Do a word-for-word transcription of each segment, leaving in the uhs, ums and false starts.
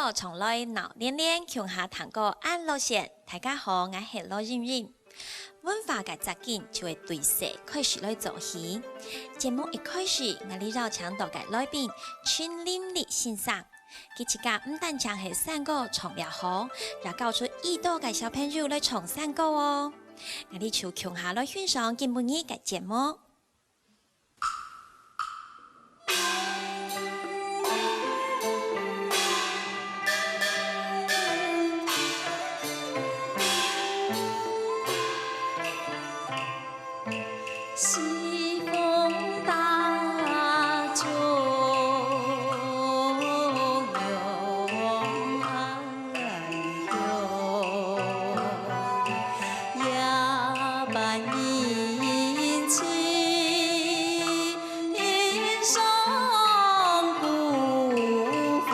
好，重來鬧連連，共下聽歌恁樂線。大家好，𠊎係羅音音。文化个扎根就會對細開始來做起。節目一開始，𠊎俚邀請到个來賓陳琳俐先生，佢自家毋單淨係山歌唱了好，也教出已多个小朋友來唱山歌哦。𠊎俚就共下來欣賞今晡日个節目。 西風打中央。 夜半人靜，上孤峰，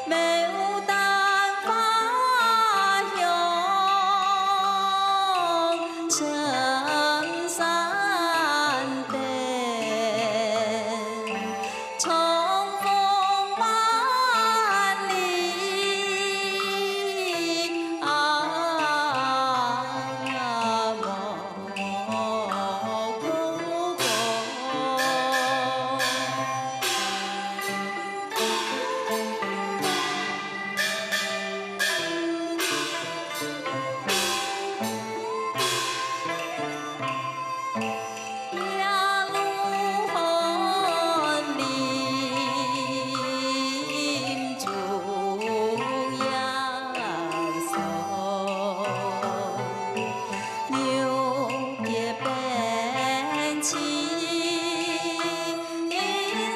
牡丹花香，襯山頂。 春風萬里啊，無故過。 夜露寒林，竹葉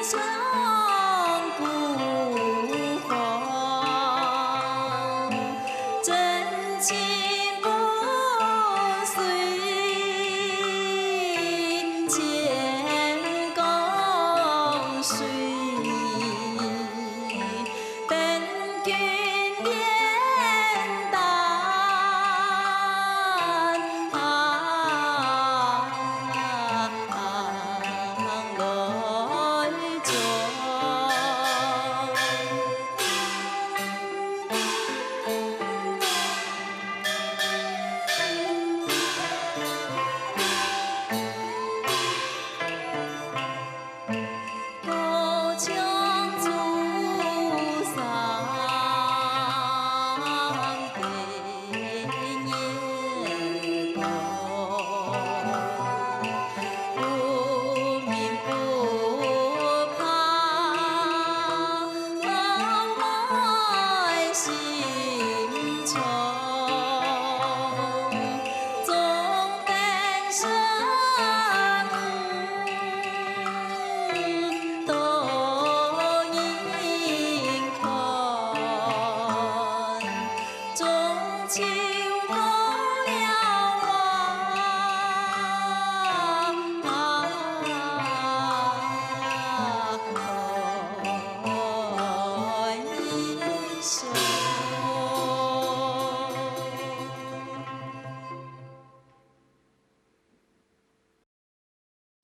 瘦。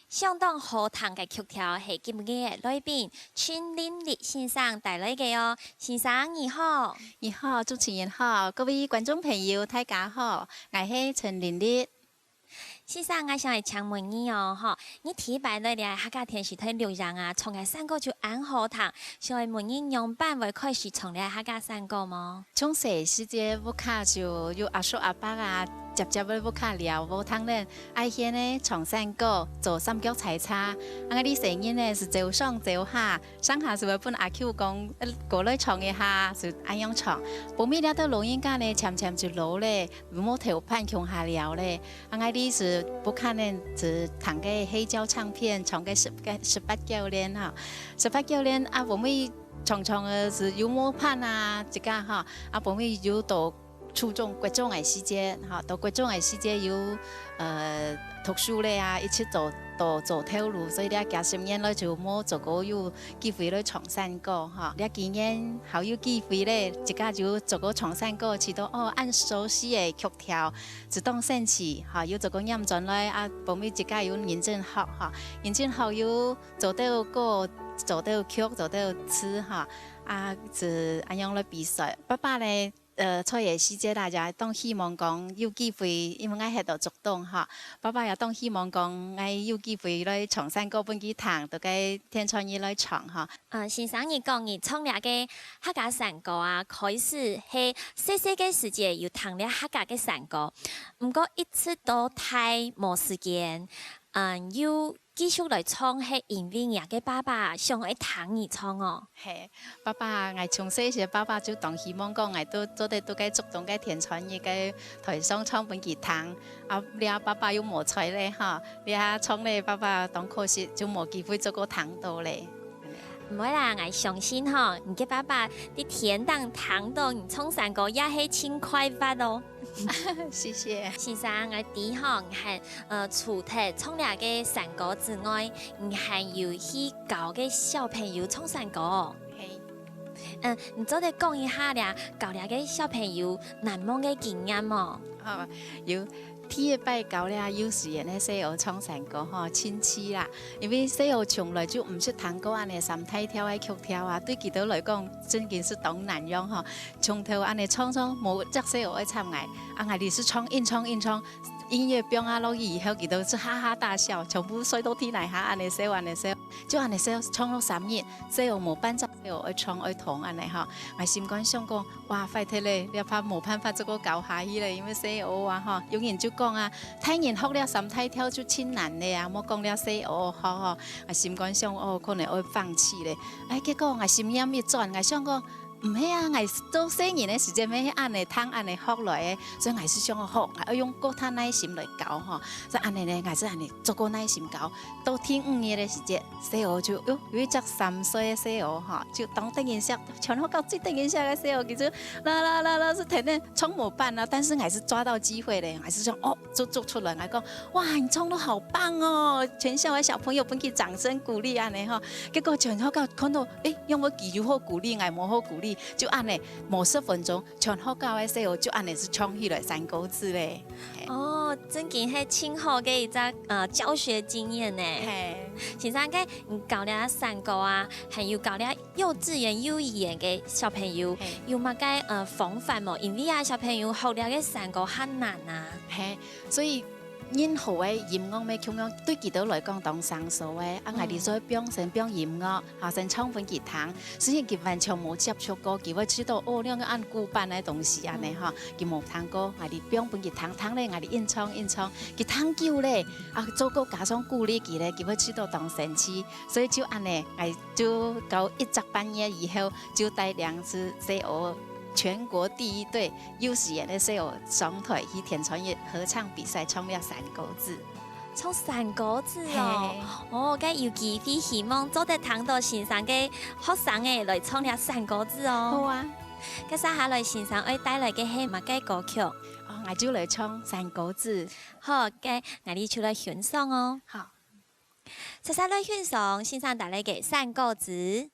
相當好聽个曲調，係今日个來賓陳琳俐先生帶來个哦。先生，你好。你好，主持人好，各位觀眾朋友，大家好，𠊎係陳琳俐。先生，𠊎想來請問你哦，吼，你第一擺來這客家電視台錄影啊，唱个山歌就恁好聽，想來問你仰般會開始唱這客家山歌無？ 從細時節，屋下就有阿叔阿伯啊，輒輒會屋下尞，無聽人，愛喊呢唱山歌，做三腳採茶。啊，𠊎俚細人呢，係朝上朝下，上下係會分阿舅講，呃，過來唱一下，就恁樣唱。後尾這兜老人家呢，漸漸就老咧，無頭伴共下尞咧。啊，𠊎俚係屋下呢，係聽个黑膠唱片，唱个十个，十八九年哈，十八九年啊，後尾 常常个係有無伴啊，自家哈，啊，後尾有到初中、國中个時節，哈，到國中个時節有，呃，讀書咧啊，一直做，到做頭路，所以這幾十年來就無做過有機會來唱山歌，哈。這幾年好有機會咧，自家就做過唱山歌，試著，哦，恁熟悉个曲調，就當生趣，哈，有做過唸轉來，啊，後尾自家有認真學，哈，認真學有 做到過做兜曲，做兜詞哈，啊，就恁樣來比賽。爸爸呢，呃，在个時節啦，也當希望講有機會，因為𠊎歇到竹東哈，爸爸也當希望講𠊎有機會來唱山歌分佢聽，到該天穿日來唱哈。呃，先生，你講你唱這个客家山歌啊，開始係細細个時節有聽這客家个山歌，毋過一直到大無時間，嗯，又 繼續來唱，係因為若个爸爸想愛聽你唱哦。係，爸爸，𠊎從細時爸爸就當希望講，𠊎都做得到該竹東个天穿日个台上唱分佢聽。啊，這爸爸又無在咧哈，這下唱咧，爸爸當可惜，就無機會做過聽到咧。毋會啦，𠊎相信吼，你个爸爸在天頂聽到你唱山歌，也係盡快活哦。 謝謝。先生，𠊎知吼，你還，呃，除忒唱這个山歌之外，你還有去教个小朋友唱山歌哦。係。嗯，你做得講一下這，教這个小朋友難忘个經驗無？哦，有。第一擺教這幼稚園个細孲唱山歌吼，親戚啦，因為細孲從來就毋識聽過恁呢三大調个曲調啊，對佢兜來講，真經係當難樣吼。 從頭恁呢唱唱，無隻細孲愛插𠊎，啊，𠊎就係唱，硬唱，硬唱，音樂放啊落去以後，佢兜就哈哈大笑，全部睡到地泥下，恁呢笑，恁呢笑，就恁呢笑，唱到三日，細孲無半隻細孲愛唱愛動恁呢吼。𠊎心肝想講，哇，壞忒咧，這怕無辦法再過教下去咧，因為細孲啊吼，有人就講啊，大人學這三大調就盡難咧啊，莫講這細孲學吼。𠊎心肝想，哦，可能愛放棄咧。哎，結果𠊎心念一轉，𠊎想講， 毋係啊，𠊎做細人个時節，乜係恁呢聽恁呢學來个，所以𠊎係想學，𠊎愛用過較耐心來教吼。所以恁呢呢，𠊎係恁呢做過耐心教，到第五日个時節，細孲就，喲，有一隻三歲个細孲吼，就當得人惜，全學校最得人惜个細孲，佢就啦啦啦啦，係天天唱無伴啊，但是𠊎係抓到機會咧，𠊎係想，哦， 就捉出來，𠊎講：「哇，你唱到好棒哦！」全校个小朋友分佢掌聲鼓勵恁呢吼。結果全校个看到，誒，因為佢有好鼓勵，𠊎無好鼓勵，就恁呢，無十分鐘，全學校个細孲就恁呢係唱起來山歌子咧。嘿。哦，真經係盡好个一隻，呃，教學經驗呢。嘿。先生，該你教這山歌啊，還有教這幼稚園、幼兒園个小朋友，嘿。有麼个，呃，方法無？因為啊，小朋友學這个山歌較難啊。嘿， 所以任何个音樂乜共樣，對佢兜來講當生疏个。啊，嗯。𠊎俚就愛放先放音樂，吼，先唱分佢聽。雖然佢完全無接觸過，佢會知道，哦，這樣恁古板个東西恁呢，嗯。吼，佢無聽過，𠊎俚放分佢聽，聽咧，𠊎俚硬唱硬唱，佢聽久咧，啊，做過家長鼓勵佢咧，佢會知道當生趣。所以就恁呢，𠊎就到一隻半月以後，就帶兩隻細孲，全國第一隊 幼稚園个細孲上台去天穿日合唱比賽，唱了山歌子。唱山歌子哦。嘿。哦，該有機會希望做得聽到先生个學生仔來唱這山歌子哦。好啊。該接下來先生愛帶來个係麼个歌曲？哦，𠊎就來唱山歌子。好，該𠊎俚就來欣賞哦。好。接下來欣賞先生帶來个山歌子。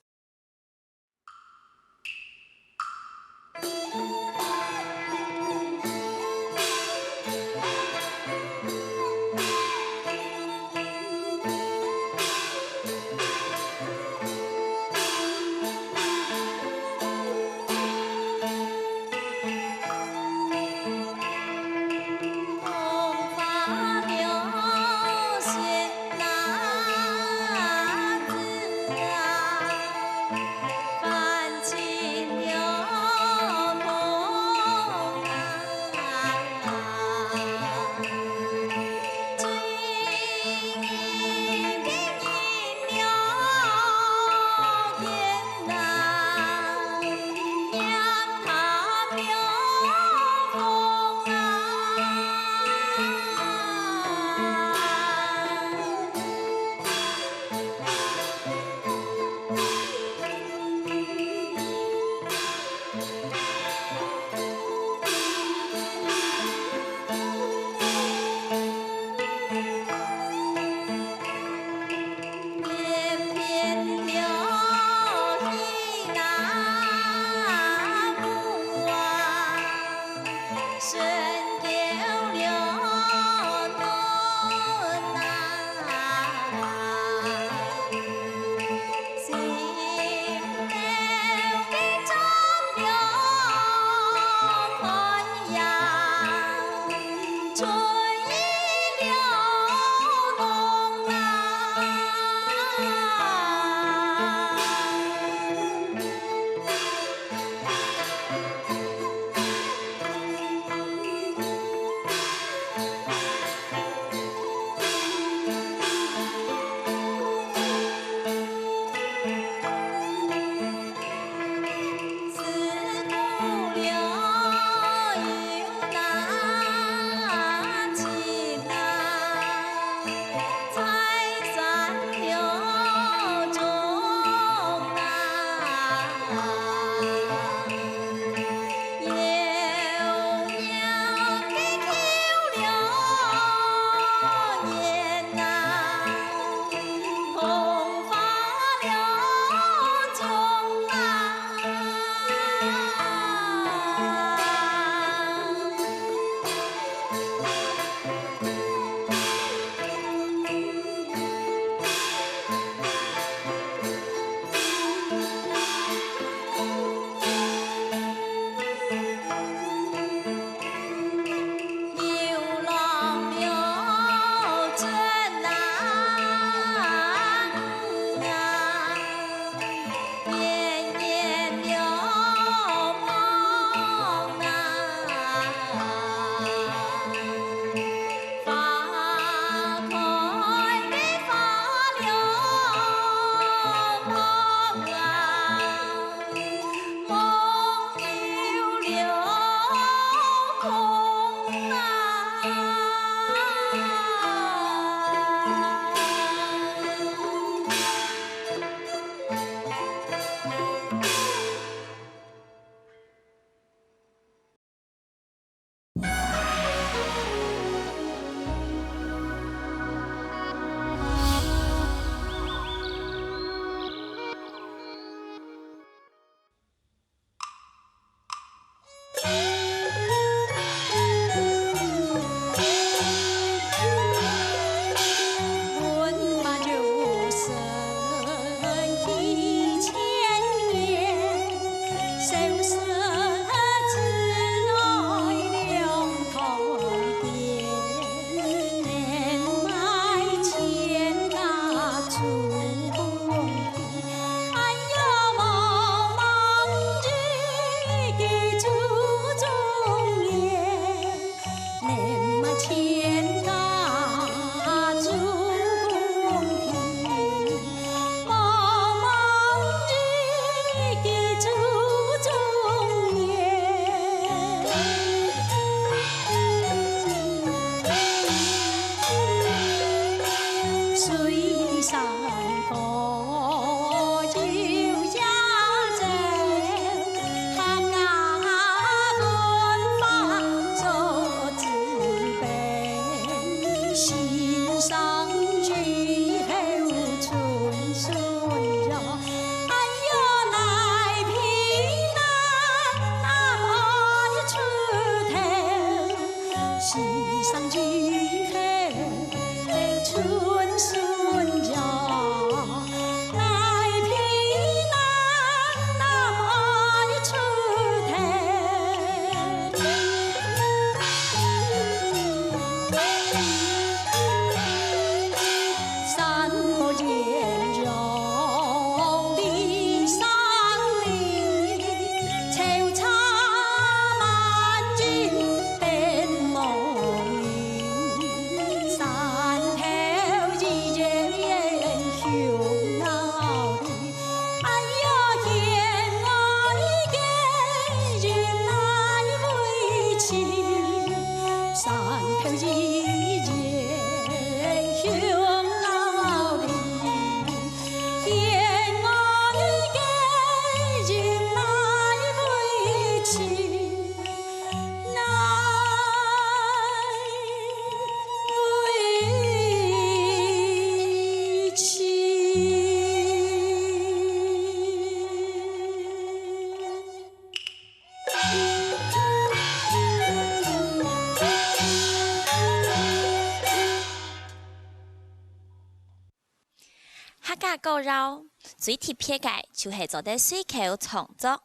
假歌謠，最特別个就係做得隨口創作。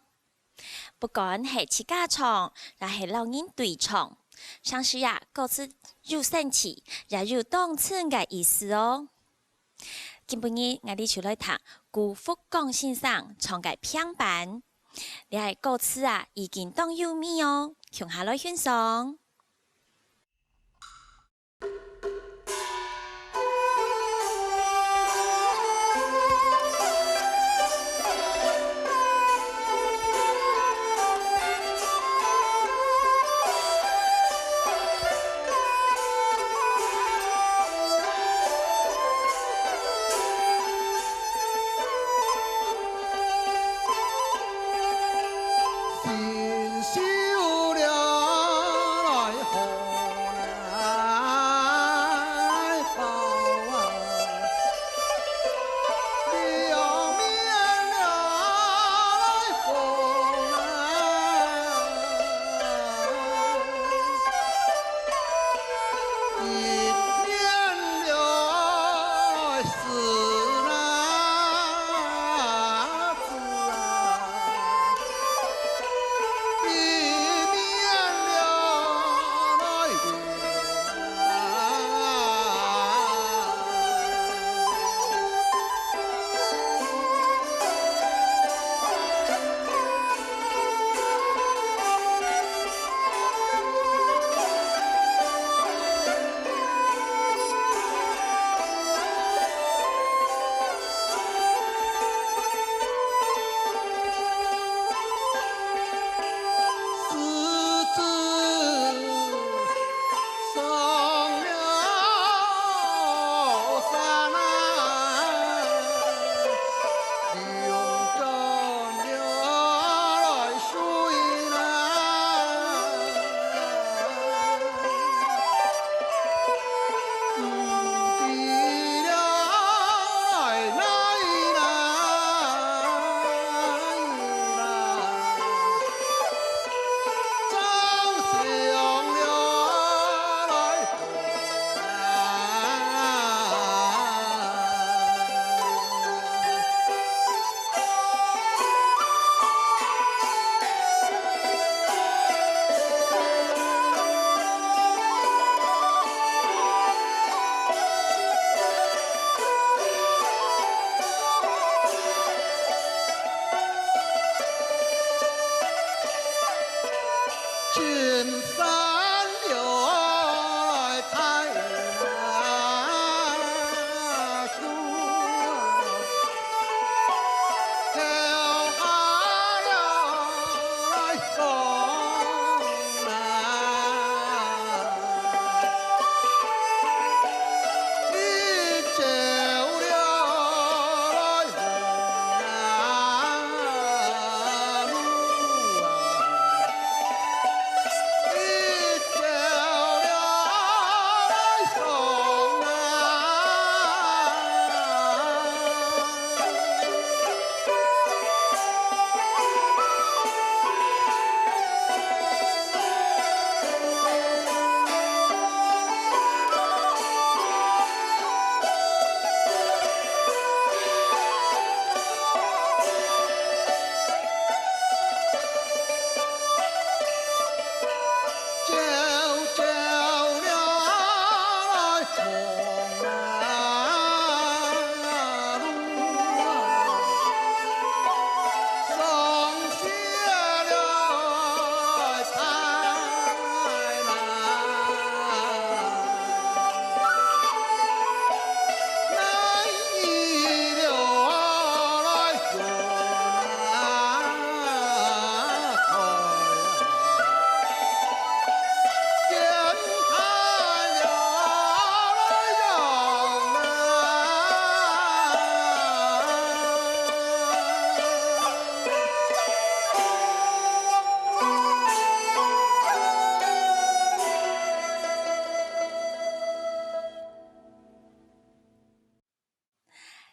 不管係自家唱，也係摎人對唱，常時啊，歌詞有生趣，也有當真个意思哦。今晡日，𠊎俚就來聽辜福光先生唱个評版。這个歌詞啊，已經當有名哦，共下來欣賞。 新修了来好来好啊，两面了来好啊，一面了来是那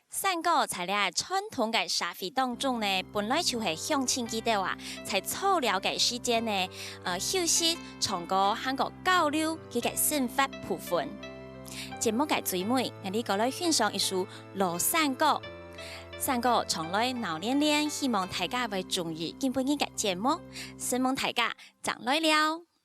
山歌在這傳統个社會當中呢，本來就係鄉親佢兜啊，在坐尞个時間呢，呃，休息、唱歌，還過交流佢个生活部分。節目个最尾，𠊎俚過來欣賞一首老山歌。山歌唱來鬧連連，希望大家會中意今晡日个節目。承蒙大家，正來尞。